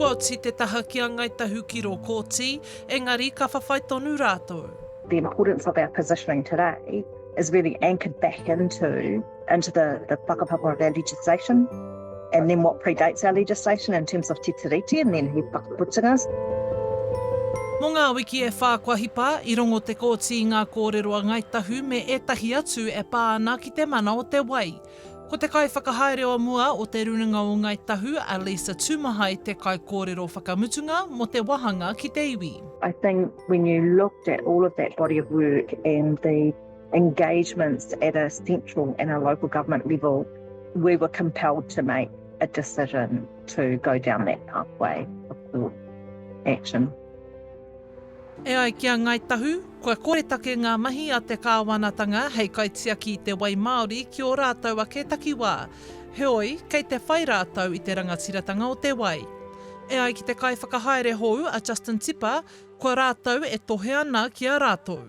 Kua oti te taha ki a Ngāi Tahu ki rō kōti, engari ka whawhai tonu rātou. The importance of our positioning today is really anchored back into into the, the whakapapa of our legislation and then what predates our legislation in terms of Te Tiriti and then he whakaputungas. Mō ngā wiki e whā kua hipa, i rongo te kōti i ngā kōrero a Ngāi Tahu me ētahi atu e pā ana ki te mana o te wai. Ko te kaiwhakahaere o mua o Te Rūnanga o Ngāi Tahu, a Lisa Tūmahai te kaikōrero whakamutunga mō te wāhanga ki te iwi. I think when you looked at all of that body of work and the engagements at a central and a local government level, we were compelled to make a decision to go down that pathway of court action. E ai ki a Ngāi Tahu, kua koretake ngā mahi a te kāwanatanga hei kaitiaki i te wai Māori ki ō rātou ake takiwā. Heoi, kei te whai rātou i te rangatiratanga o te wai. E ai ki te kaiwhakahaere hou a Justin Tipa, Kua rātou e tohe ana ki a rātou.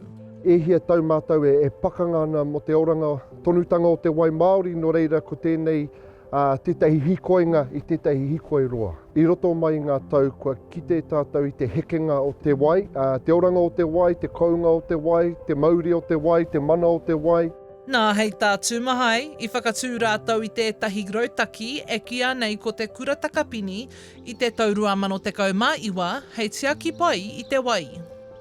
E hia tau mātou e pakanga ana mō te oranga tonutanga o te wai māori, nō reira ko tēnei tētahi hīkoinga i tētahi hīkoi roa. I roto mai i ngā tau kua kite tātou i te hekenga o te wai, te oranga o te wai, te kounga o te wai, te mauri o te wai, te mana o te wai. Nā, hei tā Tūmahai, i whakatū rātou i tētahi rautaki e kīa nei ko te Kura Takapini, I te tau 2019, hei tiaki pai i te wai.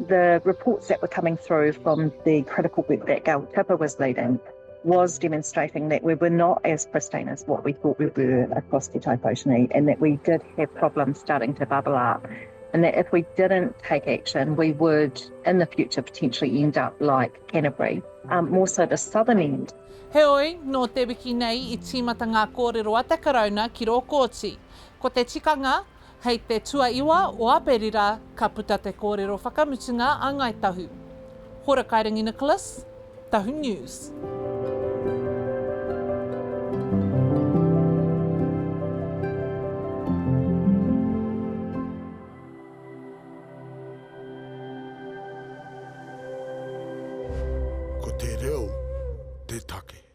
The reports that were coming through from the critical work that Gail Tipper was leading was demonstrating that we were not as pristine as what we thought we were across Te Tai Poutini and that we did have problems starting to bubble up and that if we didn't take action we would in the future potentially end up like Canterbury, um, more so the southern end. Heoi, nō te wiki nei i tīmata ngā kōrero a te Karauna ki rō kōti. Ko te tikanga, hei te tuaiwa o Aperira ka puta te kōrero whakamutunga a Ngāi Tahu. Horakairangi Nicholas, Tahu News. Ko te reo te take.